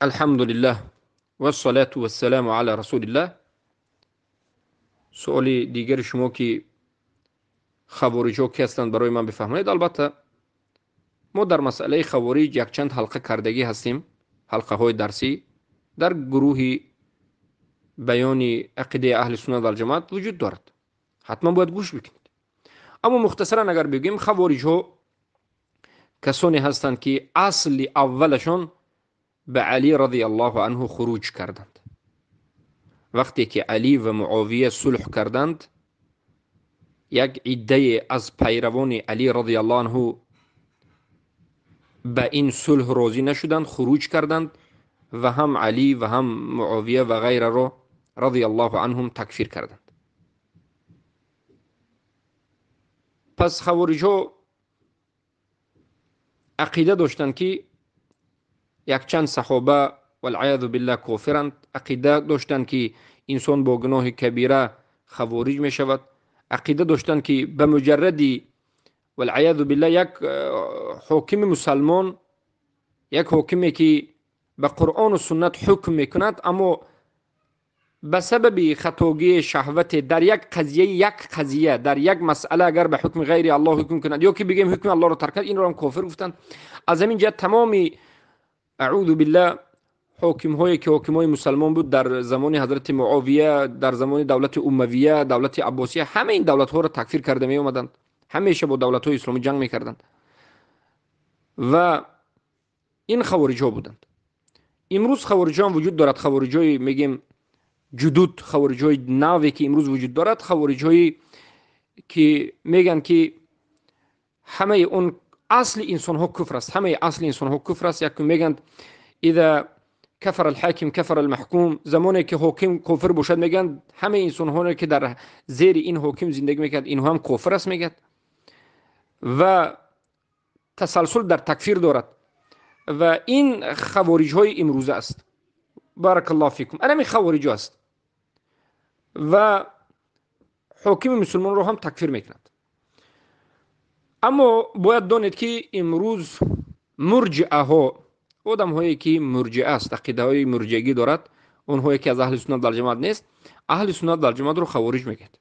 Алҳамдулиллаҳ вассалату вассаламу ала расулиллаҳ. Суоли дигари шумо, ки хавориҷҳо ки ҳастанд, барои ман бифаҳмонед. Албатта, мо дар масъалаи хавориҷ якчанд ҳалқа кардагӣ ҳастем, ҳалқаҳои дарсӣ дар гурӯҳи баёни ақидаи аҳли суннат валҷамоат вуҷуд дорад, ҳатман бояд гӯш бикунед. Аммо мухтасаран агар бигӯем, хавориҷҳо касоне ҳастанд, ки асли аввалашон ба Алӣ радиаллоҳу анҳу хуруҷ карданд. Вақте ки Алӣ ва Муовия сулҳ карданд, як иддае аз пайравони Алӣ радиаллоҳу анҳу ба ин сулҳ розӣ нашуданд, хуруҷ карданд ва ҳам Алӣ ва ҳам Муовия ва ғайраро радиаллоҳу анҳум такфир карданд. Пас хавориҷҳо ақида доштанд, ки якчанд саҳоба, валъиязу биллаҳ, кофиранд. Ақида доштанд, ки инсон бо гуноҳи кабира хавориҷ мешавад. Ақида доштанд, ки ба муҷарради, валъиязу биллаҳ, як ҳокими мусалмон, як ҳокиме ки ба Қуръону суннат ҳукм мекунад, аммо ба сабаби хатогии шаҳвате дар як қазия, як қазия, дар як масъала агар ба ҳукми ғайри Аллоҳ ҳукм кунад ё ки бигӯем ҳукми Аллоҳро тарк кунад, инро ҳам кофир гуфтанд. Аз ҳамин ҷиҳат тамоми, аъузу биллаҳ, ҳокимҳое ки ҳокимҳои мусалмон буд дар замони ҳазрати Муовия, дар замони давлати Умавия, давлати Аббосия, ҳама ин давлатҳоро такфир карда меомаданд, ҳамеша бо давлатҳои исломӣ ҷанг мекарданд ва ин хавориҷҳо буданд. Имрӯз хавориҷҳо ҳам вуҷуд дорад. Хавориҷҳои, мегем, ҷудуд, хавориҷҳои наве ки имрӯз вуҷуд дорад, хавориҷҳое ки мегӯянд, ки ҳамаи он асли инсонҳо куфр аст, ҳамаи асли инсонҳо куфр аст. Як мегӯянд: иза кафара алҳоким кафара алмаҳкум. Замоне ки ҳоким кофир бошад, мегӯянд, ҳамаи инсонҳое ки дар зери ин ҳоким зиндагӣ мекард, инҳо ҳам кофир аст, мегӯяд, ва тасалсул дар такфир дорад ва ин хавориҷҳои имрӯза аст. Баракаллоҳу фикум. Анами хавориҷо аст ва ҳокими мусулмонро ҳам такфир мекунад. Аммо бояд донед, ки имрӯз мурҷиаҳо, одамҳое ки мурҷиа аст, ақидаҳои мурҷиагӣ дорад, онҳое ки аз аҳли суннат валҷамоат нест, аҳли суннат валҷамоатро хавориҷ мегӯяд,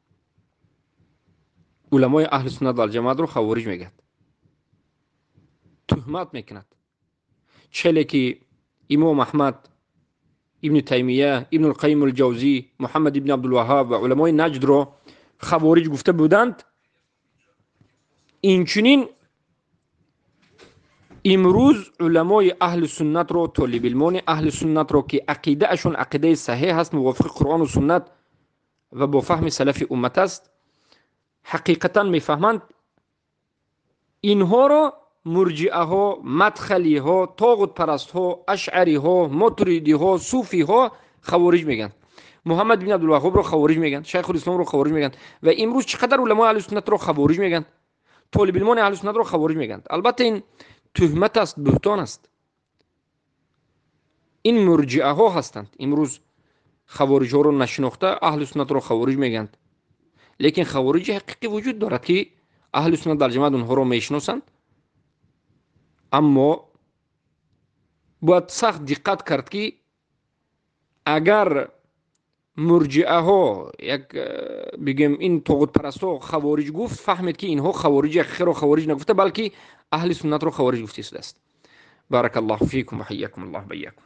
уламои аҳли суннат валҷамоатро хавориҷ мегӯяд, туҳмат мекунад. Челе ки имом Аҳмад, Ибни Таймия, Ибнулқайим Алҷавзӣ, Муҳаммад ибни Абдулваҳҳоб ва уламои Наҷдро хавориҷ гуфта буданд, инчунин имрӯз уламои аҳли суннатро, толибилмони аҳли суннатро, ки ақидаашон ақидаи саҳеҳ аст, мувофиқи Қуръону суннат ва бо фаҳми салафи уммат аст, ҳақиқатан мефаҳманд, инҳоро мурҷиаҳо, мадхалиҳо, тоғутпарастҳо, ашъариҳо, мотуридиҳо, суфиҳо хавориҷ мегӯянд. Муҳаммад ибни Абдулваҳҳобро хавориҷ мегӯянд, Шайхулисломро хавориҷ мегӯянд ва имрӯз чӣ қадар уламои аҳли суннатро хавориҷ мегӯянд, толибилмони аҳли суннатро хавориҷ мегӯянд. Албатта, ин туҳмат аст, буҳтон аст. Ин мурҷиаҳо ҳастанд, имрӯз хавориҷҳоро нашинохта аҳли суннатро хавориҷ мегӯянд. Лекин хавориҷи ҳақиқӣ вуҷуд дорад, ки аҳли суннат дар ҷамоат онҳоро мешиносанд. Аммо бояд сахт диққат кард, ки агар мурҷиаҳо, як бигӯем, ин тоғутпарастҳо хавориҷ гуфт, фаҳмед, ки инҳо хавориҷи ҳақиқиро хавориҷ нагуфта, балки аҳли суннатро хавориҷ гуфта истодааст. Баракаллоҳу фикум ва ҳайякум Аллоҳ ва иякум.